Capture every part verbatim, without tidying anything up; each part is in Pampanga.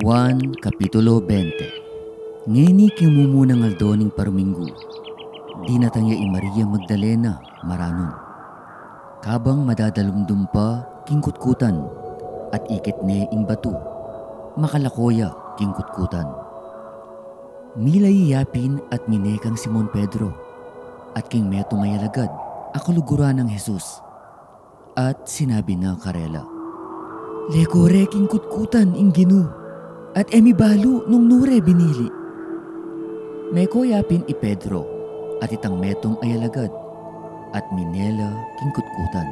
Juan, Kapitulo twenty. Ngeni king mumunang aldo ning paruminggu, dinatang ya i Maria Magdalena maranun, kabang madadalumdum pa king kutkutan, at ikit ne ing batu, makalako ya king kutkutan. Milai ya pin at mine kang Simon Pedro, at king metung a alagad a kaluguran nang Jesus, at sinabi na karela, "Leko re king kutkutan ing Ginu, at e mi balu nung nu re binili." Meko ya pin i Pedro, at itang metung a alagad, at mine la king kutkutan.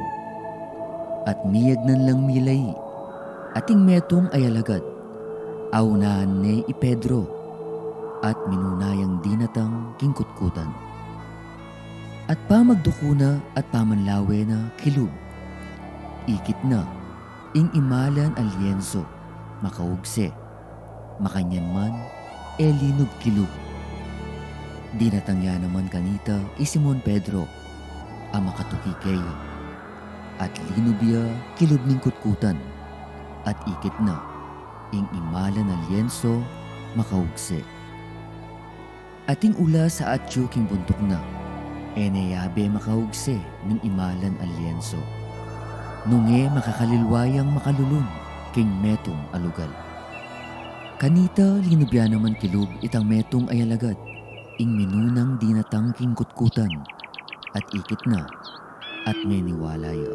At miyagnan lang milai, at ing metung a alagad, aunahan ne i Pedro, at minuna yang dinatang king kutkutan. At pamagduku na at pamanlawe na kilub, ikit na ing imalan a lienso, makaugse, makanyan man, e linub kilub. Dinatang ya naman kanita i Simon Pedro a makatuki keya, at linub ya kilub ning kutkutan, at ikit na ing imalan a lienso, makaugse. At ing ulas a atyu king buntuk na, e ne yabe makaugse ning imalan a lienso, nung e makakalilwa yang makalulun king metung a lugal. Kanita linub ya naman kilub itang metung a alagad, ing minunang dinatang king kutkutan, at ikit na, at meniwala ya.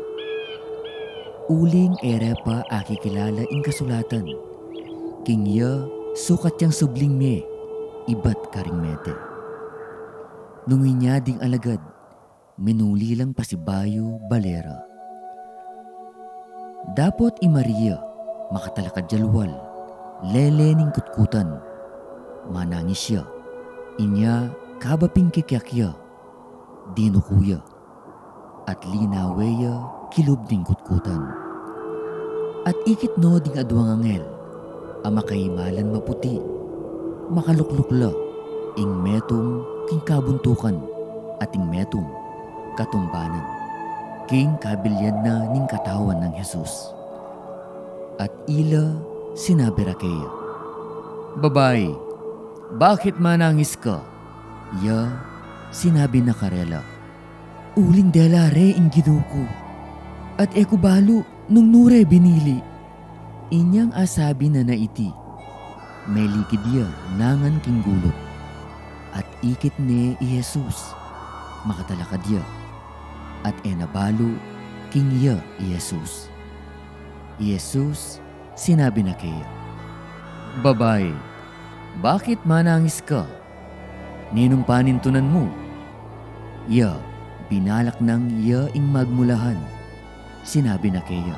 Uling e re pa akikilala ing kasulatan, king iya sukat yang subling mie ibat karing mete. Nung inya ding alagad, minuli lang pasibayu bale ra. Dapot i Maria, makatalakad ya lual, lele ning kutkutan, manangis ya. Inya, kabang pin kikiak ya, dinuku ya, at linawe ya kilub ning kutkutan. At ikit no ding aduang angel a makaimalan maputi, makalukluk la ing metung king kabuntukan at ing metung katumbanan, king kabilyan na ning katawan nang Jesus. At ila sinabi ra keya, "Babai, bakit manangis ka?" Iya sinabi na karela, "Uling dela re ing Ginu ku, at e ku balu nung nu re binili." Inyang asabi na na iti, melikid ya nangan king gulut, at ikit ne i Jesus, makatalakad ya, at e na balu king iya i Jesus. I Jesus sinabi na keya, "Babai, bakit manangis ka? Ninung panintunan mu?" Iya, binalak nang iya ing magmulahan. Sinabi na keya,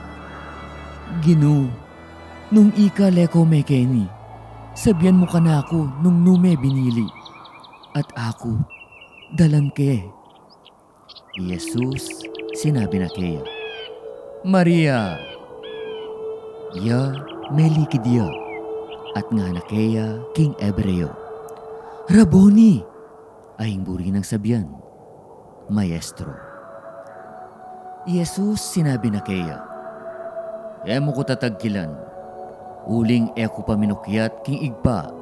"Ginu, nung ika leko me keni, sabian mu kanaku nung nu me binili, at aku dalan ke." I Jesus sinabi na keya, "Maria!" Iya, melikid ya, at ngana keya king Hebreo, "Rabboni!" a ing buri nang sabian, "Maestro." I Jesus sinabi na keya, "E mu ku tatagkilan, uling e ku pa minukyat king Ibpa.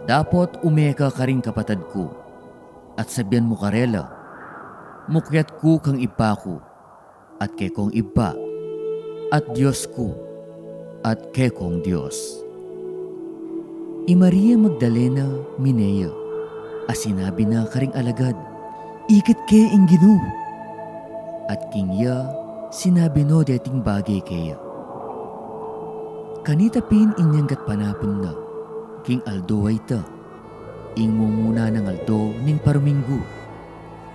Dapot ume ka karing kapatad ku, at sabian mu karela, mukyat ku kang Ibpa ku, at kekong Ibpa, at Dios ku, at kekong Dios." I Maria Magdalena mine ya, a sinabi na karing alagad, "Ikit ke ing Ginu!" At king iya sinabi no deting bage keya. Kanita pin inyang gatpanapun na, king aldo a ita, ing mumuna nang aldo ning paruminggu,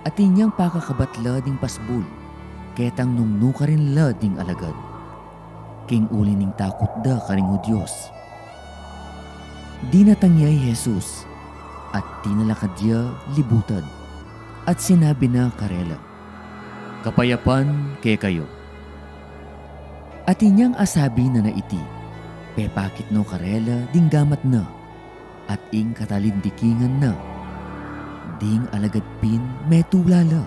at inyang pakakabat la ding pasbul, ketang nung nu karin la ding alagad, king uli ning takut da karing Hudios. Dinatang ya i Jesus, at tinalakad ya libutad, at sinabi na karela, "Kapayapan kekayu." At inyang asabi na na iti, pepakit no karela ding gamat na, at ing katalindikingan na. Ding alagad pin metula la,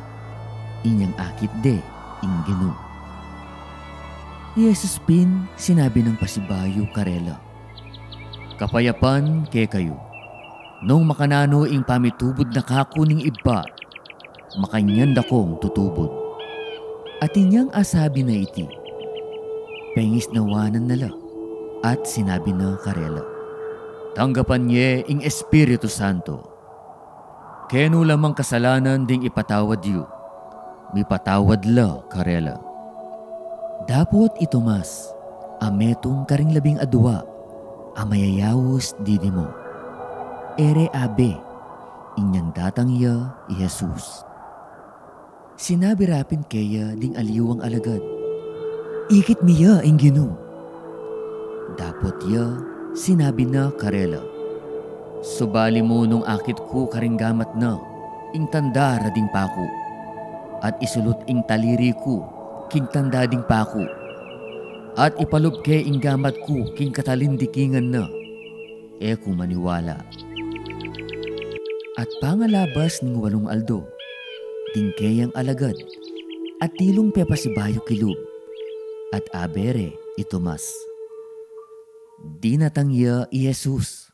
inyang akit de ing Ginu. I Jesus pin sinabi nang pasibayu karela, "Kapayapan kekayu. Nung makananu ing pamitubud na kaku ning Ibpa, makanyan dakong tutubud." At inyang asabi na iti, pengisnawanan na la, at sinabi na karela, "Tanggapan ye ing Espiritu Santo. Kenu la mang kasalanan ding ipatawad yu, mipatawad la karela." Dapot i Tomas, a metung karing labing adua, a mayayaus didimu, e re abe, inyang datang ya i Jesus. Sinabi ra pin keya ding aliwang alagad, "Ikit mi ya ing Ginu." Dapot ya sinabi na karela, "Subali mu nung akit ku karing gamat na ing tanda ra ding paku, at isulut ing taliri ku king tanda ding paku, at ipalub ke ing gamat ku king katalindikingan na, e ku maniwala." At pangalabas ning walung aldo, ding keyang alagad atilung pepasibayu kilub, at abe re i Tomas. Dinatang ya i Jesus,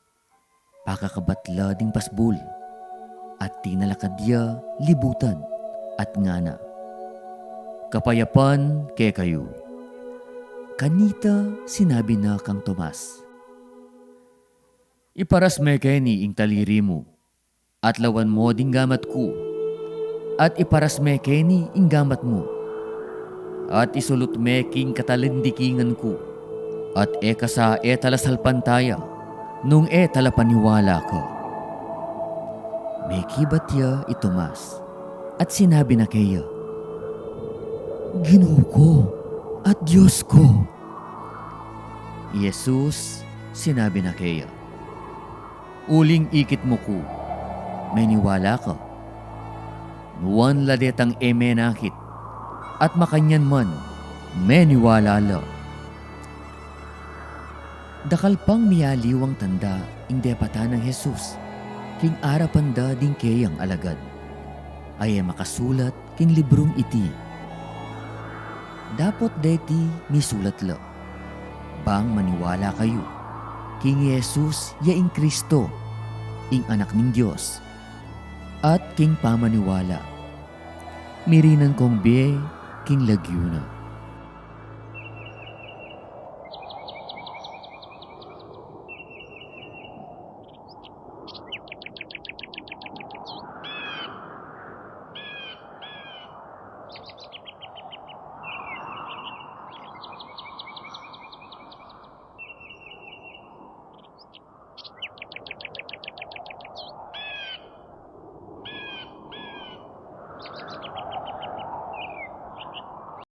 pakakabat la ding pasbul, at tinalakad ya libutan, at ngana, "Kapayapan kekayu." Kanita sinabi na kang Tomas, "Iparas me keni ing taliri mu, at lawan mu ding gamat ku, at iparas me keni ing gamat mu, at isulut me king katalindikingan ku, at e ka sa e talasalpantaya nung e talapaniwala ka." Mekibat ya i Tomas, at sinabi na keya, "Ginu ku at Dios ku." I Jesus sinabi na keya, "Uling ikit mu ku, meniwala ka?" Nuan la detang e menakit, at makanyan man, meniwala la. Dakal pang mialiwang tanda ing depatan nang Jesus king arapan da ding keyang alagad, a e makasulat king librung iti. Dapot deti misulat la, bang maniwala kayu king i Jesus ya ing Kristo, ing Anak ning Dios, at king pamaniwala, mirinan kong bie king lagyu na.